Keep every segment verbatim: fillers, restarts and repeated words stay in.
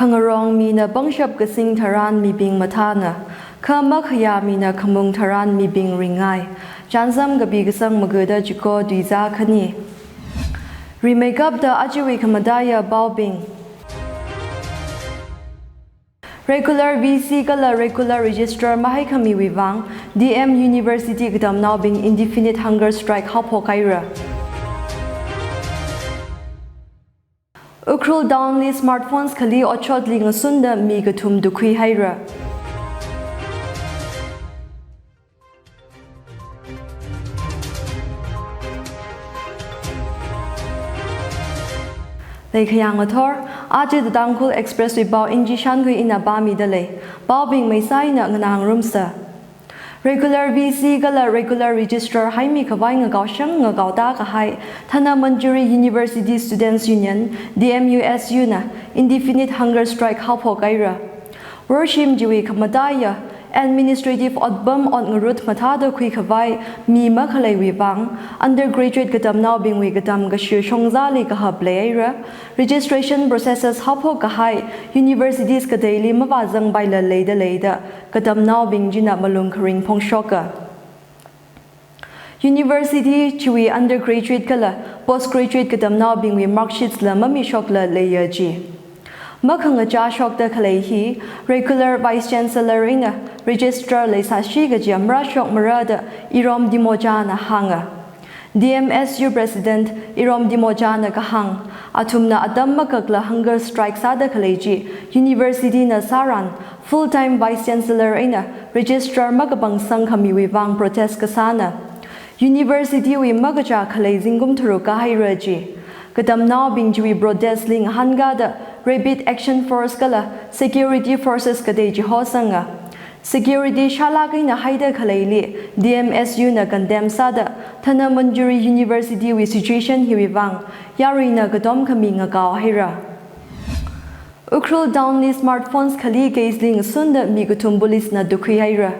Khangarong mina pangshap kasing tharan mibing mathāna, kha makhayā mina khamung tharan mibing ringai. Chānsam kapi kasang magada chiko tuizā khani. Rimeikapta ajawui khamataiya paobing. Regular V C kala regular registrar mahaikhamiwui vang D M University katamnaobing indefinite hunger strike haophok haira. Ukhrul Town li smartphones khali otshotli ngasunda mi kathum tukhui haira. Leikhayang ngathor, aja The Tangkhul Express wui pao Inji Shankhui ina pāmida lei. Paobing maisā eina nganāngarumsa. Regular V C kala regular registrar haimi khavai ngakaoshang ngakaotā kahai Dhanamanjuri University Students Union, D M U S U na indefinite hunger strike haophok haira. Worshim chiwui khamataiya administrative otpam ot ngarut mathāda khuikhavai mi makhaleiwui vang, undergraduate katamnaobingwui katam kashu shongzāli kahap leihaira. Registration processes haophok kahai universities kateili mavāzangpaila leida leida katamnaobing china malung kharing phongshoka. University chiwui undergraduate kala postgraduate katamnaobingwui marksheets la mamishokla leiya ji. Makhangachā shokda khalei hi regular vice chancellor eina registrar leisāshi kaji amrāshok mara da Irom Dimoja na hānga. D M S U President Irom Dimoja na kahāng, athumna atam makakla hunger strike sāda khalei chi university na sāran full time vice chancellor eina registrar makapangsang khamiwui vang protest kasāna. University wui makachā khalei zingkum tharuk kahaira ji. Katamnaobing chiwui protest li ngahānkada Rapid Action Force kala security forces katei chihosanga. Security shālāk eina haida khaleili D M S U na condemn sāda Dhanamanjuri University wui situation hiwui vang yaruina katom khami ngakao haira. Ukhrul Town li smartphones khali case li ngasunda mi kathum police na tukhui haira.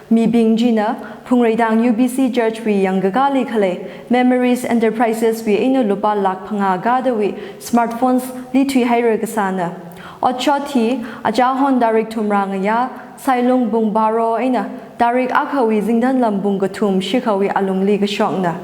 Mibing china Phungreitang U B C Church wui yangkakāli khalei Memories Enterprises wui eina lupā lakh phangā kadawui smartphones lithui haira kasāna. Otshot hi achāhon tarik thumrā ngayā, sailung pung baro eina tarik akhawui zingthanlam pung kathum shikhawui alungli kashokna.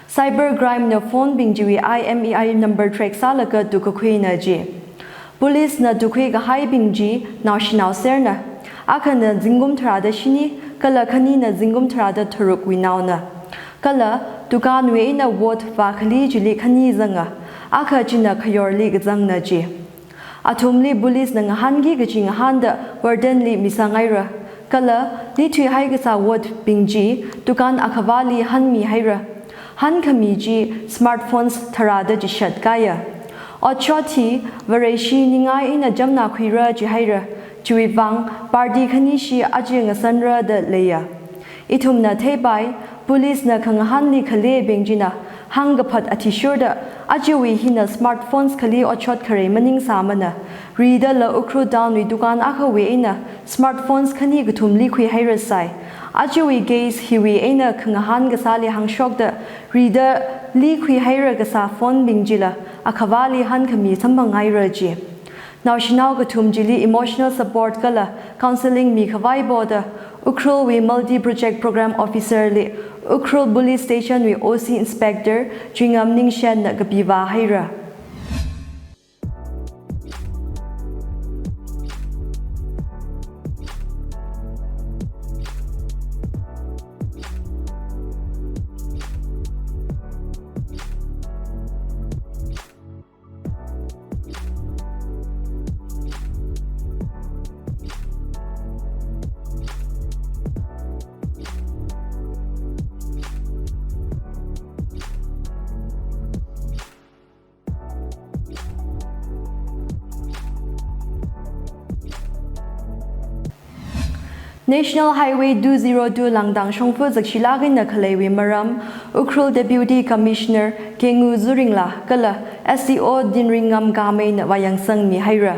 Cyber crime na phone bing chiwui I M E I number track sālaga tukkakhuina ji. Police na tukkhui kahaibing chi naoshinao serna. Akhana zingkum tharāda shini, kala khanina zingkum tharāda tharukwui naona. Kala dukanwui eina vote vākhali chili khani zanga. Akha china khayorli kazangna ji. Athumli police na ngahānki kaji ngahānda warden li misang haira. Kala lithui haikasā vote bing chi dukan akhavāli hanmi haira. Hankhami chi smartphones tharāda chishat kaya. Otshot hi Vareshi ningai eina chamna khuira jihaira. Chiwui vang party khanishi aja ngasanra da leiya. Ithumna theipai, police na khangahānli khalebing china hāngkaphat athishurda, ajawui hina smartphones khali otshot kharei maningsāmana. Ridala Ukhrul Town wui dukan akhawui eina smartphones khani kathum likhui hairasai. Ajawui case hiwui eina khangahān kasāli hāngshokda, ridali khui haira kasā phone bing chila akhavāli hankhami samphang haira ji. Naoshinao kathum chili emotional support kala counseling mikhavai poda Ukhrul wui Multi Project Program Officer li Ukhrul Police Station wui O C Inspector Chingam Ningshen na kapiva haira. National Highway two zero two langdang shongfa zakshilāk eina khaleiwui maram, Ukhrul Deputy Commissioner Kengu Zuringla kala S D O Dinringam Kamei na vāyangsangmi haira.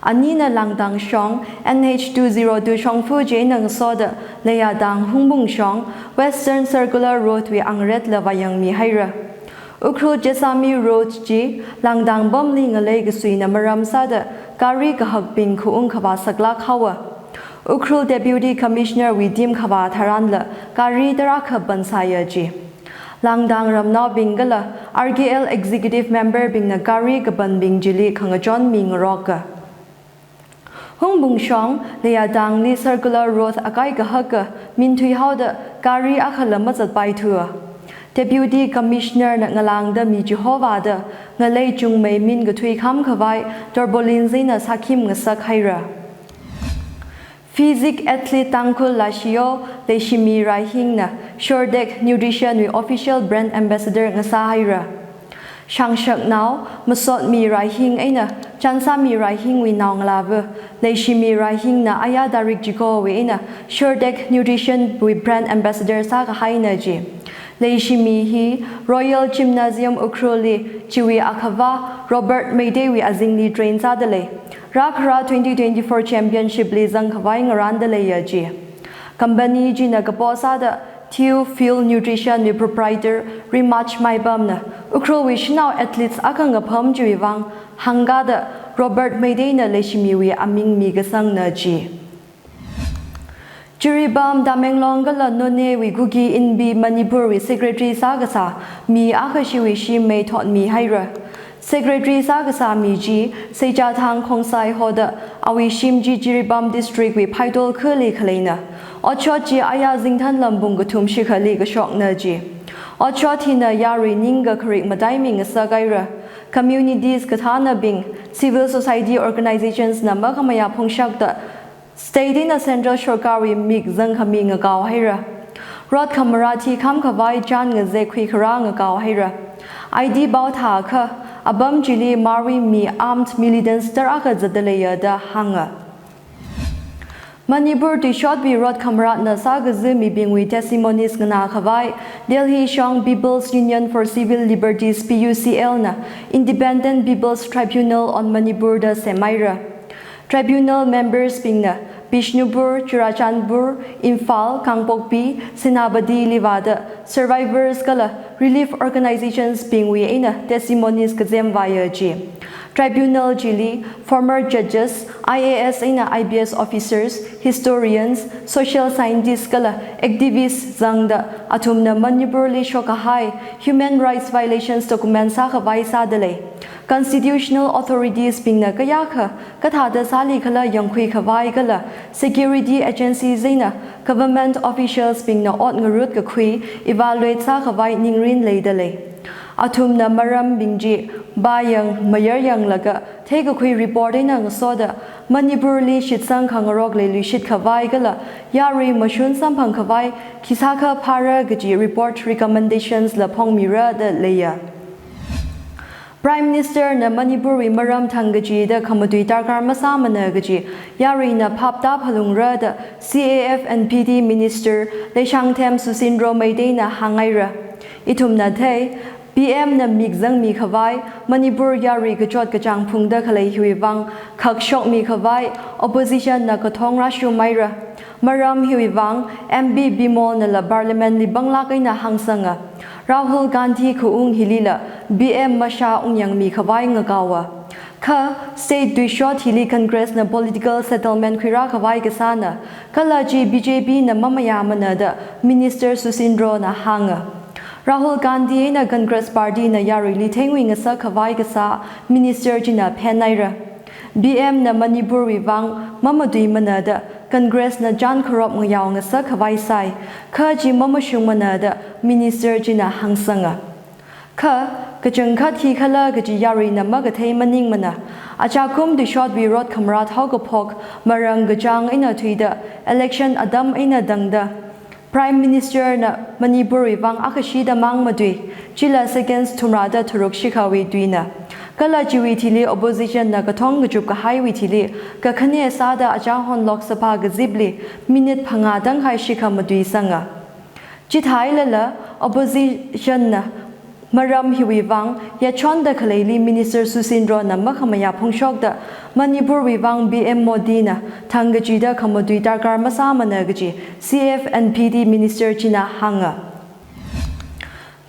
Anina langdang shong N H two zero two shongfa chi eina ngasoda Leiyatang Hungpung shong Western Circular Road wui angretla vāyangmi haira. Ukhrul Jessami Road chi langdang pamli ngalei kasuina maram sāda gari kahakbing khaung khavā saklāk haowa. Ukhrul Deputy Commissioner wui team khavā tharanla gari tarākha pansāya ji. Langdang ramnaobing kala R K L Executive Member bingna gari kapanbing chili khangachon mingaroka. Hungpung shong, Leiyatangli Circular Road akai kahaka minthui haoda gari akhala mazatpaithuwa. Deputy Commissioner na ngalāngda mi chihovāda ngalei chungmei min kathui kham khavai tarpaulin eina sākhim ngasak haira. Physique athlete Tangkhul Lashiyo Leishimi Raihing na Suretech Nutrition wui official brand ambassador ngasā haira. Shangshaknao Masotmi Raihing eina Chansami Raihing wui naongalāva Leishimi Raihing na aya tarik chikowui eina Suretech Nutrition wui brand ambassador sākahaina ji. Leishimi hi Royal Gymnasium Ukhrul li chiwui akhavā Robert Meitei wui azingli train sāda lei. Rākhara twenty twenty-four championship li zangkhavai ngaranda leiya ji. Company china kapo sāda Theo Fuel Nutrition wui proprietor Rimach Maipam na Ukhrul wui shanao athletes akha ngapham chiwui vang hāngkāda Robert Meitei na Leishimi wui aming mikasangna ji. Jiribam, Tamenglong kala Noney wui Kuki Inpi Manipur wui secretary sākasā mi akha shiwui shim mei thotmi haira. Secretary sākasā mi chi Seichathang Khongsai hoda awui shim chi Jiribam District wui Phaitol khali khaleina. Otshot chi aya zingthan lampung kathum shikhali kashokna ji. Otshot hina yarui ningkakharik mataimi ngasak haira. Communities kathānabing, civil society organizations na makhamayā phongshakta state eina central sorkarwui mik zangkhami ngakao haira. Rot khamarat hi kham khavai chān ngazek khuikharā ngakao haira. I D pao thākha, apam chili Marwui mi armed militants tarākha zatda leiya da hānga. Manipur tuishotwui rot khamaratna sākazi mibingwui testimonies nganā khavai Delhi shong People's Union for Civil Liberties, P U C L na Independent People's Tribunal on Manipur da semhaira. Tribunal members bingna Bishnupur, Churachandpur, Imphal, Kangpokpi, Senapati li vāda survivors kala relief organizations bingwui eina testimonies kazem vāya ji. Tribunal chili former judges, I A S eina I P S officers, historians, social scientists kala activists zangda athumna Manipur li shokkahai human rights violations document sākhavai sāda lei. Constitutional authorities bingna kayākha kathāda sālikhala yangkhui khavai kala security agencies eina government officials bingna ot ngarut kakhui evaluate sākhavai ningrin leida lei. Athumna marambing chi pāyang mayaryanglaga theikakhui report eina ngasoda Manipur li shitsang khangarok leiluishit khavai kala yarui mashun samphang khavai khi sākha phāra kaji report recommendations la phongmira da leiya. Prime Minister na Manipur wui maram thangkachida khamatui darkar masāmana kaji yaruina phap tāphalungra da C A F and P D Minister Leishangthem Susindro Meitei na hānghaira. Ithumna thei, P M na mik zangmi khavai, Manipur yarui kachot kachāng phungda khalei hiwui vang khak shokmi khavai, opposition na kathong rāshum haira. Maram hiwui vang M P Bimol nala Parliament li panglāk eina hāngsanga. Rahul Gandhi khaung hilila P M mashā ungyangmi khavai ngakaowa. Kha state tuishot hili Congress na political settlement khuirā khavai kasāna, kala chi B J P na mamayāmana da Minister Susindro na hānga. Rahul Gandhi eina Congress Party na yaruili theingasak khavai kasā Minister china phenhaira. P M na Manipur wui vang mamatuimana da Congress na chān kharop ngayao ngasak khavai sai, kha chi mamashungmana da Minister china hāngsanga. Kha, kachangkhat khikhala kaji yaruina makathei maningmana. Achākum tuishotwui rot khamarat haokaphok marāng kachāng eina thuida, election atam eina tangda, Prime Minister na Manipur wui vang akhashida mang matui, chila seconds thumrada tharuk shikhawui tuina. Kala chiwui thili opposition na kathong kachup kahaiwui thili, kakhane sāda achāhon Lok Sabha kazipli minute phangā tangkhai shikha matuisanga. Chithālala, opposition na maram hiwui vang yachonda khaleili Minister Susindro na makhamayā phongshokda, Manipur wui vang P M Modi na thangkachida khamatui darkar masāmana kaji C F and P D Minister china hānga.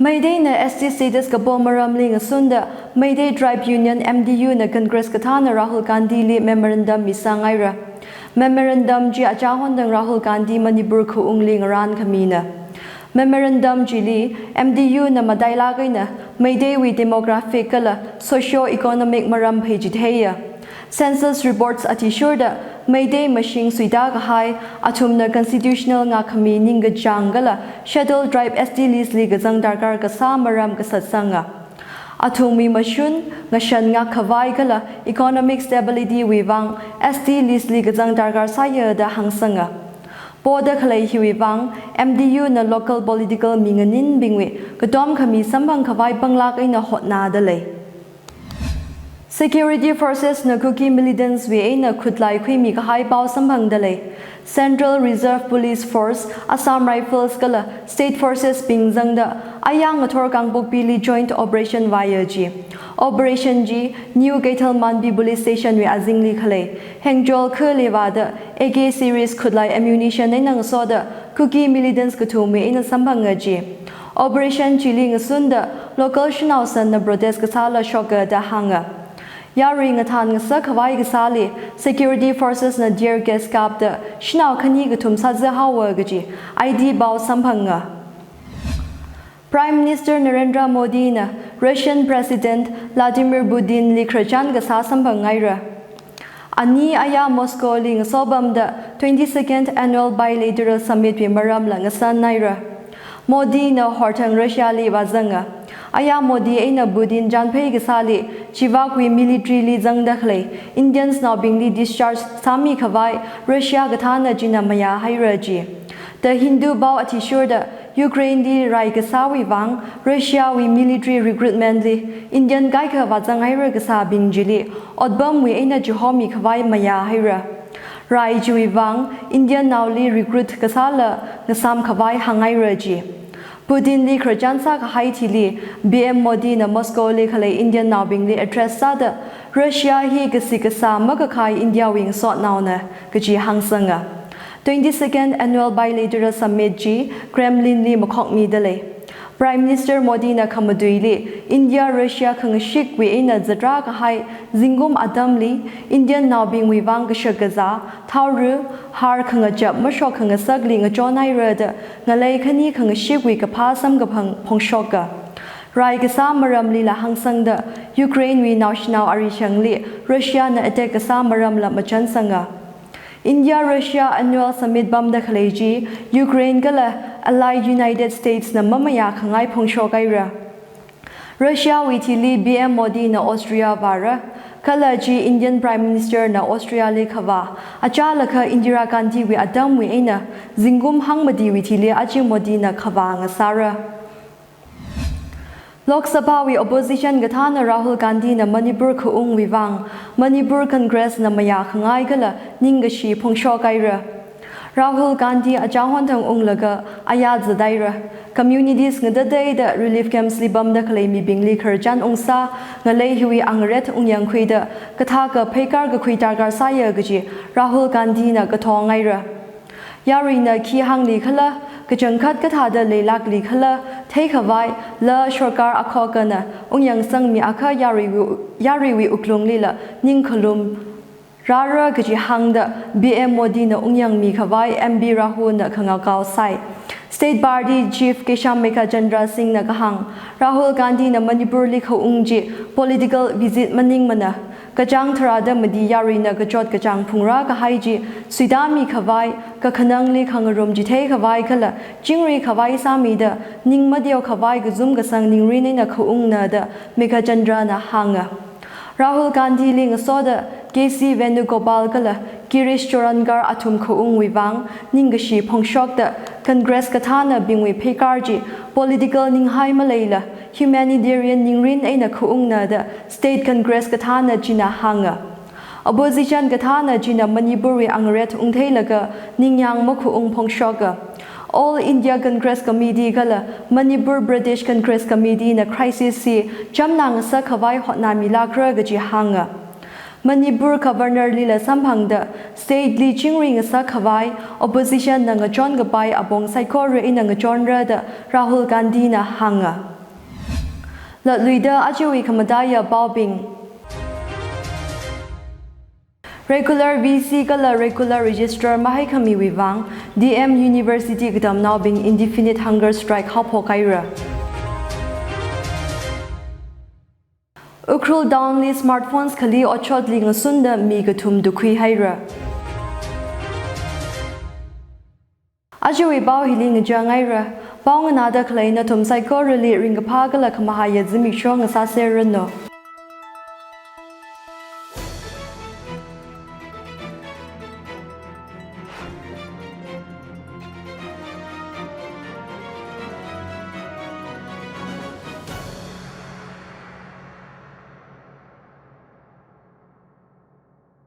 Meiteina S T status kapo maramli ngasunda Meitei Tribe Union, M T U na Congress kathāna Rahul Gandhi li memorandum misāngaira. Memorandum chi achāhon thang Rahul Gandhi Manipur khaungli ngarān khamina. Memorandum chili M T U na matailāk eina Meiteiwui demographic kala socio-economic maram pheichitheiya. Census reports athishurda Meitei mashing suita kahai, athumna constitutional ngākkhami ningkachāng kala Scheduled Tribe S T list li kazang darkar kasā maram kasatsanga. Athumwui mashun, ngashan ngākkhavai kala economic stability wui vang S T list li kazang darkar sāya da hāngsanga. Poda khalei hiwui vang, M T U na local political mi nganinbingwui katom khami samphang khavai panglāk eina hotnada lei. Security forces na Kuki militants wui eina khutlai khuimi kahai pao samphangda lei. Central Reserve Police Force, Assam Rifles kala State Forces bing zangda ayang ngathor Kangpokpili joint operation vāya ji. Operation chi New Keithelmanbi Police Station wui azingli khalei Hengjol khali vāda A K series khutlai ammunition eina ngasoda Kuki militants kathumwui eina samphanga ji. Operation chili ngasunda local shanao sanna protest kasāla shoka da hānga. Yarui ngathān ngasak khavai kasāli security forces na tear gas kapda shanao khani kathum sāzā haowa kaji I T pao samphanga. Prime Minister Narendra Modi na Russian President Vladimir Putin li khararchan kasā samphangngaira. Ani aya Moscow li ngasopamda twenty-second Annual Bilateral Summit wui maramla ngasannaira. Modi na horthang Russia li vāzanga. Aya Modi eina Putin chānphei kasāli, chivakwui military li zangda khalei Indians naobingli discharge sāmi khavai Russia kathāna china mayā haira ji. The Hindu pao athishurda Ukraine li rai kasāwui vang Russia wui military recruitment li Indian kaikha vāzang haira kasābing chili otpamwui eina chihomi khavai mayā haira. Rai chiwui vang Indian naoli recruit kasāla ngasām khavai hāngngaira ji. Putin li khararchan sākahai thili P M Modi na Moscow li khalei Indian naobingli address sāda Russia hi kasi kasā makakhai India wui ngasotnaona kaji hāngsanga. Twenty-second Annual Bilateral Summit chi Kremlin li makhokmida lei. Prime Minister Modi na khamatuili India Russia khangashikwui eina zatrā kahai zingkum atamli Indian naobingwui vang kashak kazā, thaora, har khangachap mashok khangasakli ngachonhaira da ngalei khani khangashikwui kaphā samkaphang phongshoka. Rai kasā maramlila hāngsangda Ukraine wui naoshinao arishangli Russia na attack kasā maramla machansanga. India Russia Annual Summit pamda khalei chi Ukraine kala allied United States na mamayā khangai phongshok haira. Russia wui thili P M Modi na Austria vāra, kala chi Indian Prime Minister na Austria li khavā, achālakha Indira Gandhi wui atamwui eina zingkum hangmatiwui thili aja Modi na khavā ngasāra. Lok Sabha wui opposition kathāna Rahul Gandhi na Manipur khaungwui vang Manipur Congress na mayā khangai kala ningkashi phongshok haira. Rahul Gandhi achāhon thang unglaga aya zat haira. Communities ngatateida relief camps li pamda khalei mibingli khararchan ungsā, ngalei hiwui angaret ungyangkhuida kathaka pheikar kakhui darkar sāya kaji Rahul Gandhi na kathong haira. Yaruina khi hāngli khala, kachangkhat kathāda leilākli khala theikhavai, la sorkar akhokana ungyangsangmi akha yaruiwui, yaruiwui wuklunglila ningkhalum rāra kaji hāngda P M Modi na ungyangmi khavai M P Rahul na khangakao sai. State Party Chief Kesham Meghachandra Singh na kahāng, Rahul Gandhi na Manipur li khaung chi political visit maningmana. Kachāng tharāda mati yaruina kachot kachāng phungrā kahai chi suitami khavai, kakhanangli khangarum chithei khavai kala chingri khavai sāmida ning mateo khavai kazum kasang ningrin eina khaungna da Meghachandra na hānga. Rahul Gandhi li ngasoda K C Venugopal kala Girish Chorankar athum khaungwui vang ningkashi phongshokda Congress kathānabingwui pheikar chi political ninghai maleila humanitarian ningrin eina khaungna da State Congress kathāna china hānga. Opposition kathāna china Manipur wui angaret ungtheilaga ningyāng makhaung phongshoka. All India Congress Committee kala Manipur Pradesh Congress Committee na crisis hi chamna ngasak khavai hotnamilākra kaji hānga. Manipur Governor lila samphangda state li chingri ngasak khavai opposition na ngachon kapai apong saikora eina ngachonra da Rahul Gandhi na hānga. Latluida ajawui khamataiya paobing. Regular V C kala regular registrar mahaikhamiwui vang D M University katamnaobing indefinite hunger strike haophok haira. Ukhrul Town li smartphones khali otshotli ngasunda mi kathum tukhui haira. Ajawui pao hili ngachang haira. Pao nganāda khalei nathum saikorali ringkaphā kala khamahaiya zimiksho ngasāserranu.